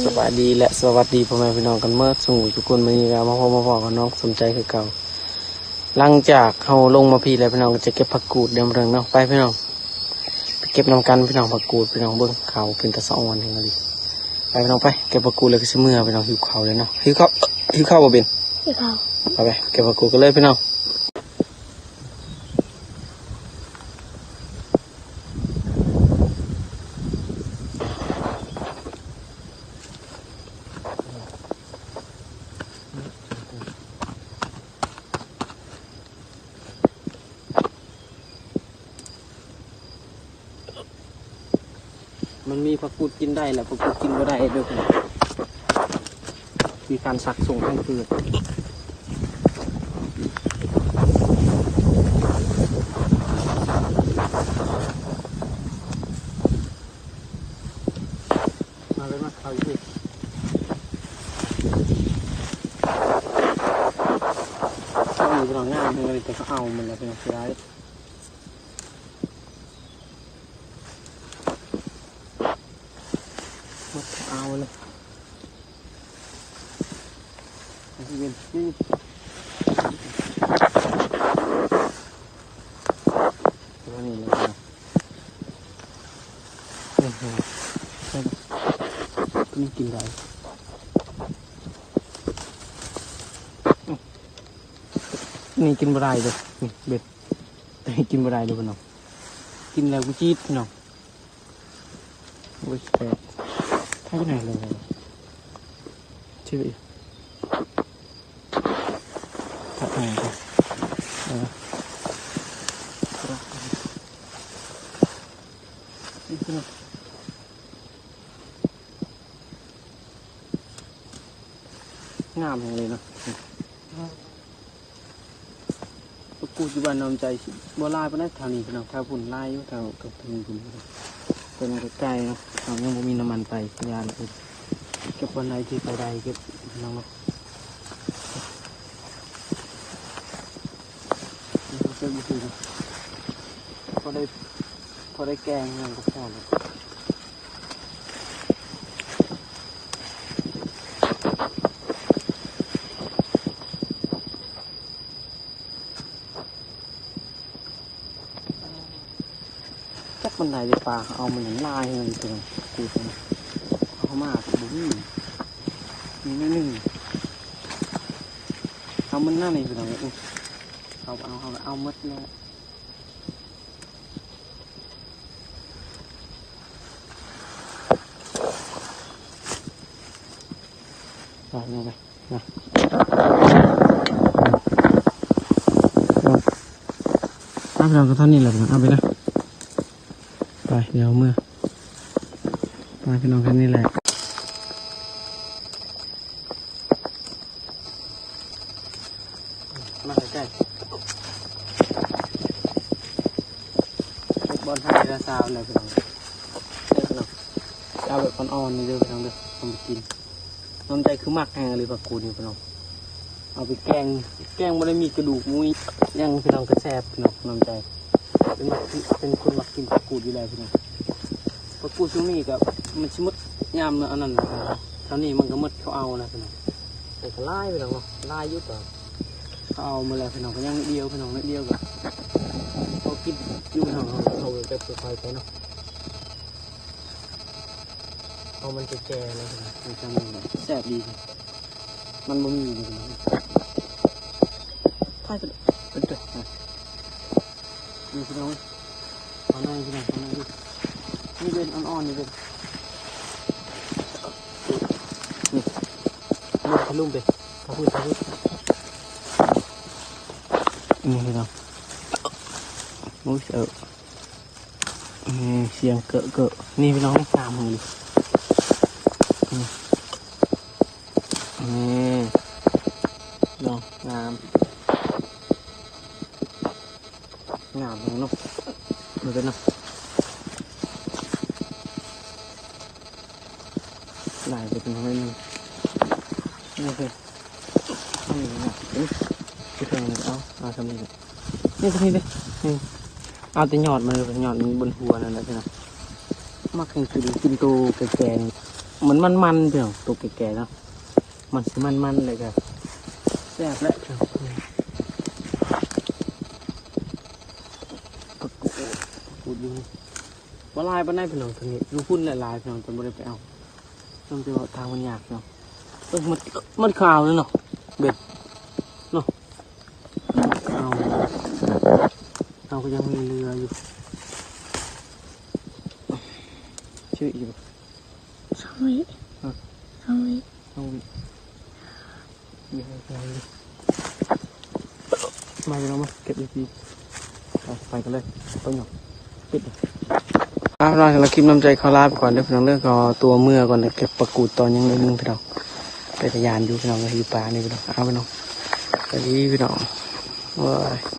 ສະບາຍດີ ແລະ ສະຫວັດດີພໍ່ແມ່ພີ່ນ້ອງກັນໝົດສູ່ທຸກຄົນ. ມື້ນີ້ກໍມາພົບມາພໍ້ກັບນ້ອງສົມໃຈຄືເກົ່າ. ຫຼັງຈາກເຮົາລົງມາພີ້ແລ້ວ ພີ່ນ້ອງກໍຈະເກັບຜັກກູດເດີພີ່ນ້ອງເນາະ. ໄປພີ່ນ້ອງ ໄປເກັບນຳກັນພີ່ນ້ອງ. ຜັກກູດພີ່ນ້ອງ ເບິ່ງຂາວເປັນຕາສະອອນແຮງອີ່ຫຼີ. ໄປພີ່ນ້ອງ ໄປເກັບຜັກກູດແລ້ວກໍຊິເມືອພີ່ນ້ອງ. ຫິວເຂົ້າແລ້ວເນາະ. ຫິວເຂົ້າ ຫິວເຂົ້າບໍ່ເປັນ? ຫິວເຂົ້າ. ໄປ ໄປເກັບຜັກກູດກັນເລີຍພີ່ນ້ອງ. ມັນມີຜັກກູດກິນໄດ້ ແລະ ຜັກກູດກິນບໍ່ໄດ້ເດີ. ມີການຊັກສົງທັງຄືນ. ມາເລີຍ ມາ ເຂົ້າຢູ່ພີ້. ເຂົາມີພີ່ນ້ອງງາມເລີຍ ແຕ່ເຂົາເອົາມັນແລ້ວ ເປັນໄດ້. ໝົດ ເອົາເລີຍ ເປັນ ນີ້ ຕົວນີ້ເລີຍ. ນີ້ກິນໄດ້ ນີ້ກິນບໍ່ໄດ້ເດີ. ນີ້ເບັດ ນີ້ກິນບໍ່ໄດ້ເດີພີ່ນ້ອງ. ກິນແລ້ວກູຈີດພີ່ນ້ອງ. ໂອ້ຍ ແຊບ ໄປໄຫນເລີຍ ຊິໄປອີກ ໄປໄຫນ ເອີ ງາມແຮງເລີຍເນາະ. ຜັກກູດຢູ່ບ້ານນ້ອງໃຈຊິບໍ່ຫຼາຍປານໃດ ແຖວນີ້ພີ່ນ້ອງ. ແຖວພຸ້ນຫຼາຍຢູ່ ແຖວກັບເທິງພຸ້ນ ແຕ່ມັນກໍໄກເນາະ. ເຮົາຍັງບໍ່ມີນ້ຳມັນໄປ ຢ້ານເກັບບ່ອນໃດທີ່ໄປໄດ້ເກັບພີ່ນ້ອງເນາະ. ເກັບຢູ່ພີ້ເນາະ ພໍໄດ້ ພໍໄດ້ແກງຫຍັງກໍພໍແລ້ວ. ຈັກມັນໄດ້ໄປປາ ເອົາມັນຫຼາຍເລີຍ ຕົວນັ້ນ ກູດເອົາມາກໍບໍ່ມີ ມີໜ້ອຍໜຶ່ງ. ເອົາມັນນັ້ນນີ້ພີ່ນ້ອງ ເອົາ ເອົາ ເອົາ ເອົາໝົດແລ້ວ. ໄປ ເອົາໄປ ມາ ມາ ພີ່ນ້ອງ ກໍເທົ່ານີ້ແຫຼະ ເອົາໄປນະ ໄປ ດຽວເອົາເມືອ ມາ ພີ່ນ້ອງ ເທົ່ານີ້ແຫຼະ. ມາໃກ້ໆ ເຮັດບ່ອນໃຫ້ລະຊາວແລ້ວພີ່ນ້ອງ ເຮັດເນາະ ເອົາແບບອ່ອນໆ ນີ້ເດີພີ່ນ້ອງເດີ ເອົາໄປກິນ. ນ້ອງໃຈຄືມັກແຮງອີ່ຫຼີຜັກກູດນີ້ພີ່ນ້ອງ ເອົາໄປແກງ ແກງບໍ່ໄດ້ມີກະດູກໝູຫຍັງພີ່ນ້ອງ ກໍແຊບພີ່ນ້ອງ ນ້ອງໃຈ. ເປັນມັກ ເປັນຄົນມັກກິນຜັກກູດຢູ່ແລ້ວພີ່ນ້ອງ. ຜັກກູດຊ່ວງນີ້ກໍມັນຊິໝົດຍາມອັນນັ້ນແຫຼະ ເທົ່ານີ້ມັນກໍໝົດ ເຂົາເອົານະພີ່ນ້ອງ. ແຕ່ກໍຫຼາຍພີ່ນ້ອງເນາະ ຫຼາຍຢູ່ ກໍເຂົາເອົາໝົດແລ້ວພີ່ນ້ອງ. ກໍຍັງໜ້ອຍດຽວພີ່ນ້ອງ ໜ້ອຍດຽວກໍພໍກິນຢູ່ພີ່ນ້ອງ. ເຮົາ ເຮົາກໍຄ່ອຍໆໄປເນາະ ເພາະມັນແກ່ໆແລ້ວພີ່ນ້ອງ ມັນຈະແຊບດີ. ມັນບໍ່ມີເລີຍພີ່ນ້ອງ ຖ່າຍໄປເດີ ເປັນຕົວ ນີ້ພີ່ນ້ອງ ເອົາໃນພີ່ນ້ອງ ເອົາໃນ ນີ້ເປັນອ່ອນໆ ນີ້ເປັນ ນີ້ ລົງໄປ ລົງໄປ ທາງພຸ້ນ ທາງພຸ້ນ ນີ້ພີ່ນ້ອງ ໂອ້ຍ ເອີ ນີ້ ສຽງເກີະໆ ນີ້ພີ່ນ້ອງ ງາມເລີຍ ນີ້ ນີ້ພີ່ນ້ອງ ງາມ ງາມເນາະ ເບິ່ງເນາະ ຫຼາຍເປັນໜ້ອຍໜຶ່ງ ນີ້ຄື ນີ້ນະ ຄືເທິງນີ້ ເອົາ ເອົາສ່ຳນີ້ແຫຼະ ນີ້ສ່ຳນີ້ເດ້ ນີ້ ເອົາແຕ່ຍອດມັນເລີຍ ຍອດມັນບົນຫົວນັ້ນແຫຼະພີ່ນ້ອງ. ມັກໃຫ້ກິນ ກິນໂຕແກ່ໆ ນີ້ ມັນມັນໆ ພີ່ນ້ອງ ຕົວແກ່ໆ ເນາະ ມັນຊິມັນໆ ແລ້ວກໍແຊບແຫຼະ. ປາກູດຢູ່ນີ້ ບໍ່ຫຼາຍປານໃດພີ່ນ້ອງ ທາງນີ້ຢູ່ພຸ້ນແຫຼະຫຼາຍພີ່ນ້ອງ ແຕ່ບໍ່ໄດ້ໄປເອົາ ຕ້ອງແຕ່ວ່າທາງມັນຍາກເນາະ. ເອີ ມັນ ມັນຂາວເລີຍເນາະ ເບັດເນາະ ເອົາ ເຮົາກໍຍັງມີເຫຼືອຢູ່ ຊື້ອີກບໍ່? ສອງວິ ຮະ? ສອງວິ ສອງວິ ມາ ພີ່ນ້ອງ ມາເກັບອີກທີ ໄປ ໄປກັນເລີຍ ຕົ້ນຫຍັງ ປິດ. ເອົາ ສຳລັບຄລິບນຳໃຈຂໍລາໄປກ່ອນເດີພີ່ນ້ອງເດີ ຂໍຕົວເມືອກ່ອນ ເກັບປາກູດຕໍ່ຍັງໜ້ອຍໜຶ່ງພີ່ນ້ອງ ເປັນຕາຢ້ານຢູ່ພີ່ນ້ອງ ຢູ່ປ່ານີ້ພີ່ນ້ອງ. ເອົາ ພີ່ນ້ອງ ສະບາຍດີພີ່ນ້ອງ ບາຍ.